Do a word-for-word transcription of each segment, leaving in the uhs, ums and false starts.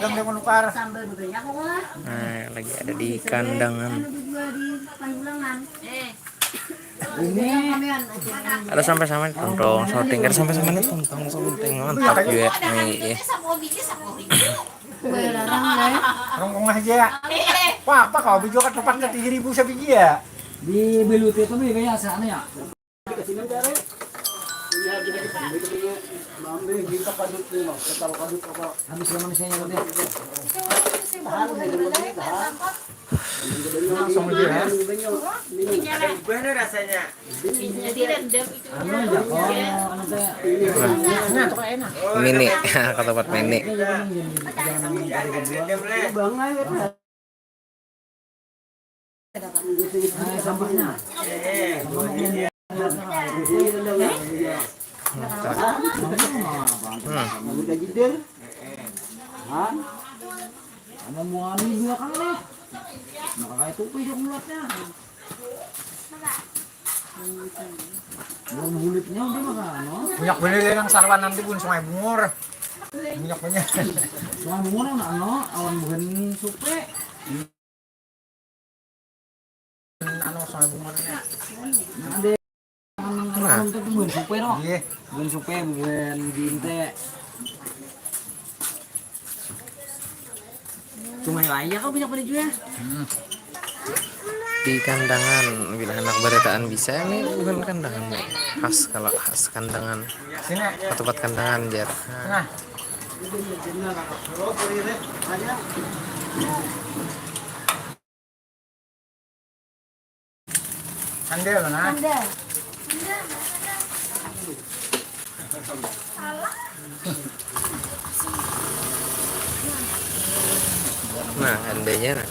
Jangan menukar. Sambal banyak kok lah. Nah, lagi ada di kandangan. Anu dua di Pandulangan. Eh. Ini ada sampai sama tontong syuting, ada sampai sama nih tontong syuting, mantap juga nih. Iya. Kue larang, guys. Rongkong aja ya. Wah, apa kau biji kan tempat ke tiga ribu sebiji ya? Di Beluti itu nih kayaknya sana ya. Habis ya manusianya tadi. Langsung aja ya. Gimana rasanya? Anu ya, oh, anu teh. Nah, tuh enak. Mini, ke tempat mini. Jangan, jangan, jangan. Sama muani dua kali. Maka kayak tupi dok mulutnya. Belum bulutnya udah makan, no? Banyak bener yang sarwan nanti pun Sungai Bungur. Banyak bener. Sungai Bungur, no, no, awan bukan supe. Anu, Sungai Bungur nya. Ada. Nah. Bukan supe, no? Iya. Bukan supe, bukan binte. Cuma ya kau banyak pada juga. Hmm. Di kandangan, bila anak barataan bisa, ini bukan kandangan, nih. Khas, kalau khas kandangan. Sini. Tempat kandangan, jar. Nah. Nah. Andel, nah. Andel. Nah, andainya, nah.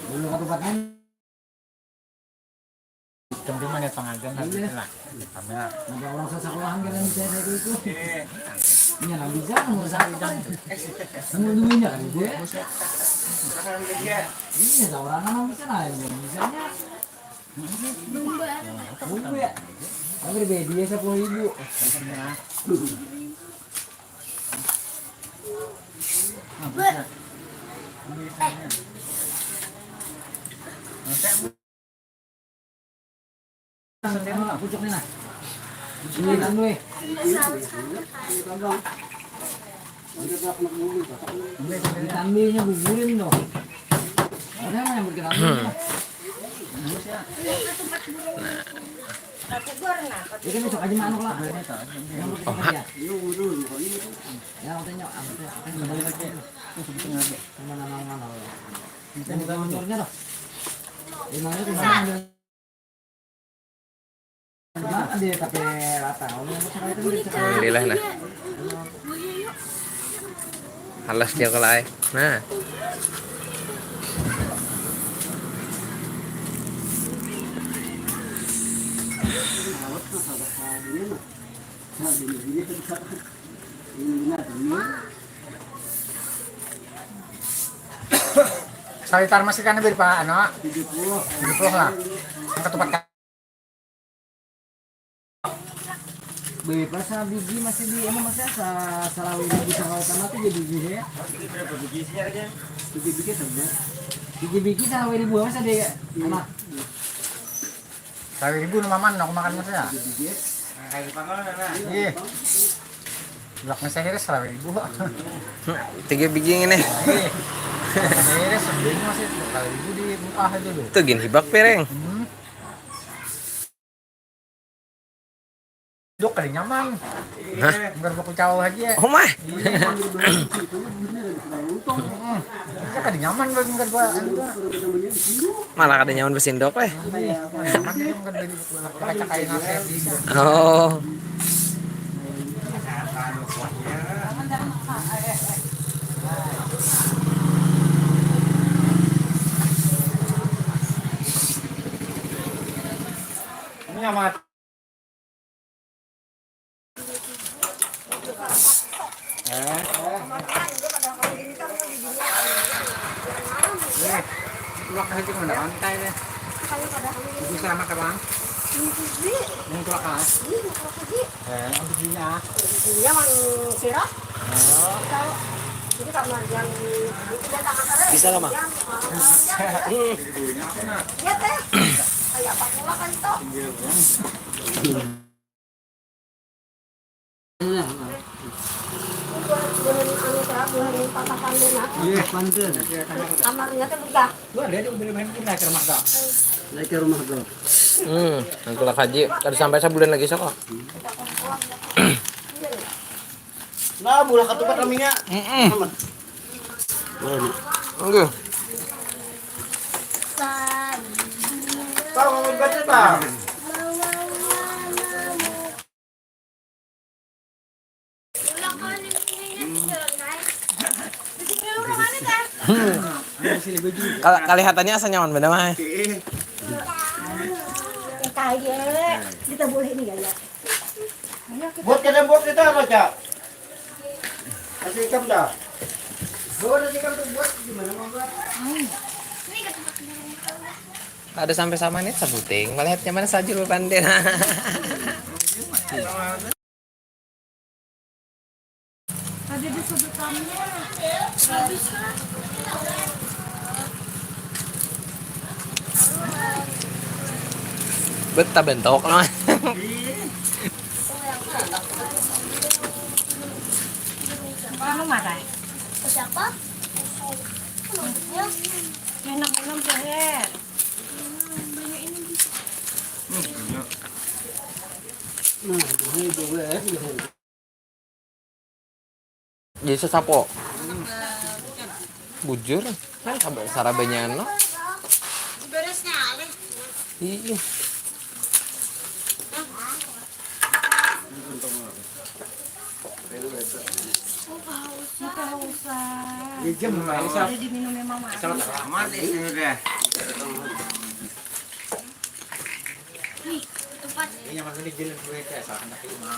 Dulu katupatnya. Cuma ya pangagan lah, gitu lah. Kamera. Ada orang sesekolahan kan yang bisa saya itu. Iya, nggak bisa, nomor satu kan. Nomor duanya kan, Bu, ya? Iya, seorang kan bisa lah, yang bisa nya. Bumbu ya. Tapi beda ya, sepuluh ribu. Nah, bisa. Nah, pucuk ni, nah. Ini kan, weh. Ditambinya gugurin, doh. Ada yang berkenalan. Ini kan besok aja manuk lah. Yang berkenalan ya. Ya, aku tanya, aku tanya, aku tanya. Mana, mana, mana? Ini kan motornya, doh. Di mana tuh? Nah. Alhamdulillah, nah. Halas dia kalau ai. Nah. Salitar masih kana beri pa, anu? Tujuh puluh. Tujuh puluh lah. Yang ketupat ka- Beri pa sabiji masih di, anu, masih sa-, salawi di bisa kau tanah tuh jadi biji ya. Tujuh biji saja. Tujuh biji saja. Tujuh biji salawi di buah masih di, anu. Salawi ribu nama man, aku makan masa ya? Iya. Blak masa kira salawi ribu. Tiga biji ini. Iya. Saya kira sebelum masih salawi ribu di muka aja dulu. Tuh gin hibak pereng. Hmm. Dok, Kada nyaman. Hah? Mungkin baku cawa aja. Oh mah. Iya. Kada nyaman bagi mungkin anu tuh. Malah kada nyaman basindok weh. Kada nyaman mungkin bagi mungkin kaca kain apa bisa. Oh. Ini amat. Eh. Nih, luak aja mana lantai deh. Ibu selamat abang. Ini tulak ah. Eh, bijinya. Bijinya mang sirah. Oh. Jadi kamar yang Bisa lah, Mang. Iya teh. Kayak apa pula kan itu? Buhan anu teh, buhan patah pandan ah. Iya, pandan. Kamarnya teh megah. Lu ada di mobil main pun naik rumah dah. Naik ke rumah bro. Hmm, nang tulak haji. Kada sampai sabulan lagi soko. Nah, bulan katupat raminya. Heeh. Mana? Oke. Tahu mau baca bang? Kal- Kalihatannya asa nyaman benar mah. Kayak kita boleh ini ya ya. Buat kada buat kita apa cak? Kasih ikam dah. Bawa nasi ikam tuh buat gimana mau buat? Kada sampai sama nih sabuting, melihatnya mana saja lu pandai. Tadi di sudutannya habis kan? Betah bentuk lah. Anu marah. Siapa? Enak minum teh. Nah, ini juga ya. Jadi sesapo. Bujur kan sab- sarabanya no. Beresnya alih. Iya. Bukan usah. Jam Jadi diminumnya mama. Selamat ini udah. Nih, tempat. Ini yang masuk di jalan gue kayak salah anak lima.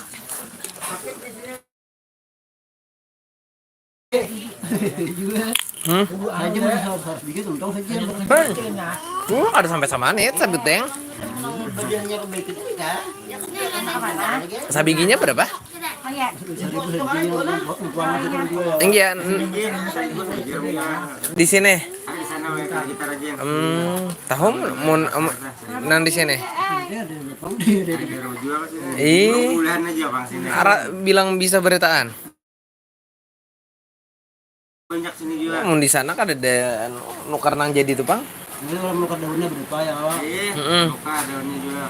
Juga. Hmm? Aja mau harus harus bikin untung saja. Hei. Uh, ada sampai sama nih sabuteng. Bagiannya kebaikan kita. Sabiginya berapa? Enggak. Di sini. Hmm, tahu mun em, nang di sini. Ih, Bulan aja bang sini. ara bilang bisa beritaan. Banyak sini juga. Mun di sana kada ada anu, nukar nang jadi tu pang. Ini kalau menukar daunnya berupa ya. Iya. Mm-mm. Buka daunnya juga.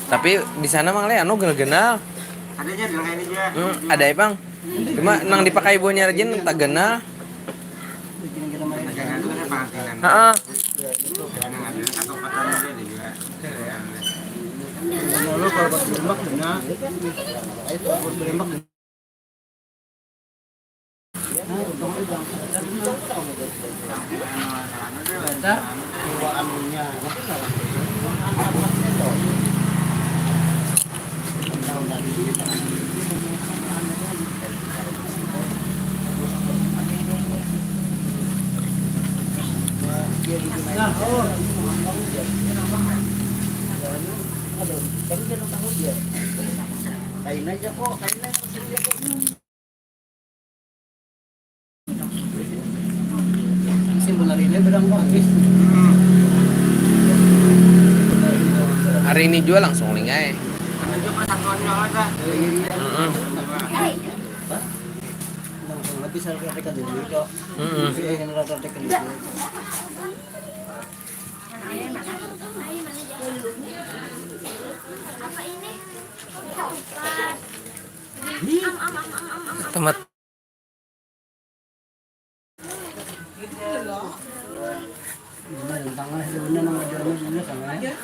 Tapi di sana mang le anu genal-genal. Ada aja yang kayak ini juga. Hmm, ada ya pang. Cuma nang dipakai buahnya rajin tak genal. Bikin kita main. Jangan itu kan pengantinan. Heeh. Yang ada satu petan aja deh juga. Kalau buat berembak benar. Buat berembak benar. Kain aja kok, kain aja. Musim bulan ini berang habis. Hari ini juga langsung lingai. Itu persatuan banget lah. Heeh. Langsung habis harga tekan dulu kok. Heeh. Iya, yang rata tekan dulu. Temat.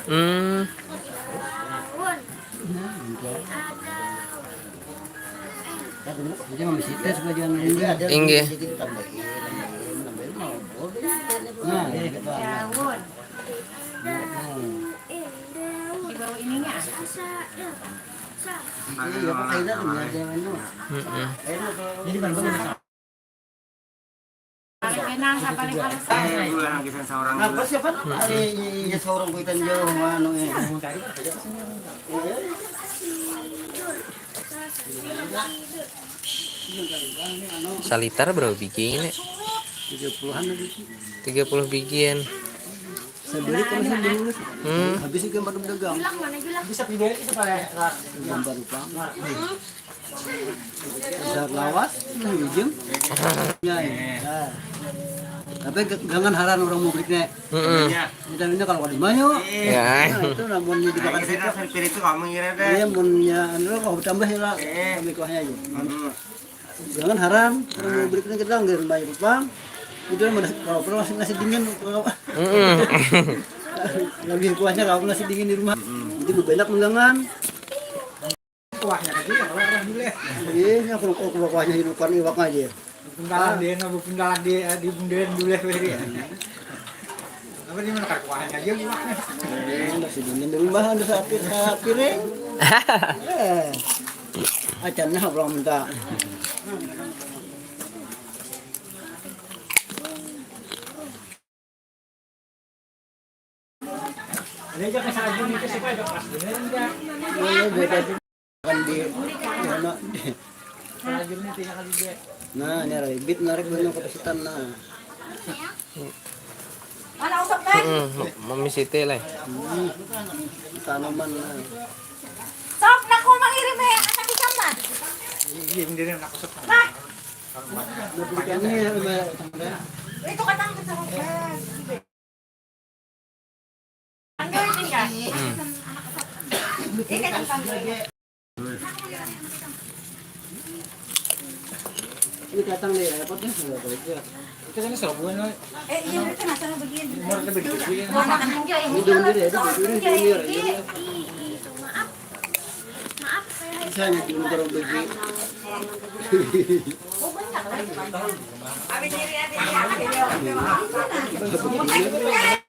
Hmm. Inggih. Nah, gitu. Di bawah ininya. Mm-mm. Jadi, Bang, Bang, Kenang, sapaling halus. Eh, bulan lagi sen seorang. Nah, pas siapa? Ari, iya, seorang kuitan jauh, anu, eh. Salitar berapa biji ini? Tiga puluhan lagi. Tiga puluh bijian. Sendiri kan sendiri. Hmm. Habis itu yang pada dagang. Bisa pindah itu pada. Gambar, Bang. Bisa lawas, nah, ujung. Ya, ya. Tapi ge-, jangan haran orang mubriknya. Mm-mm. Kita ini kalau ada mayo, ya. Nah, itu namun di belakang situ. Serpir itu kamu ngira deh. Iya, munnya anu, kalau bertambah ya lah. Iya. Kami kuahnya aja. Mm-mm. Jangan haran, orang mubriknya kita nggak mayo, Bang. Itu mah kalau perlu nasi, nasi dingin, kalau Mm-mm. Lebih kuahnya kalau nasi dingin di rumah. Mm-mm. Jadi bebanyak menggangan. Kuahnya aja ya, kalau orang dulu ya. Iya, ini aku, aku kuahnya hidupan iwak aja. Bundalan dia, nah, bundalan dia, di bundalan dulu ya, Ferry, ya. Apa dia menakar kuahnya aja, iwaknya. Iya, nasi dingin di rumah, ada sapir, sapiring. Eh, acan nah, orang minta. Ada aja kesajian itu supaya ada pas bener enggak? Iya, beda juga. Kan di, di mana? Kesajian ini tinggal di dia. Nah, ini ada bibit narik banyak kepesetan, nah. Mana usap, Teh? Mm-mm, mami siti lah. Hmm. Tanaman, nah. Sok, nak mau mangirim, eh, anak ikam, nah. Iya, iya, ini anak usap. Nah. Nah, bibit ini ya, Mbak. Itu katang kecil. Ini datang nih, repot nih, nggak baik ya. Itu kan sabun, Noy. Eh, iya, itu masalah begini. Umur lebih gede. Warna kan juga yang ini dulu deh, itu dulu deh, ini ya, ini ya. Ih, ih, maaf. Maaf, saya bisa nih, dulu baru beli. Oh, banyak lagi. Habis ini, habis ini, habis ini.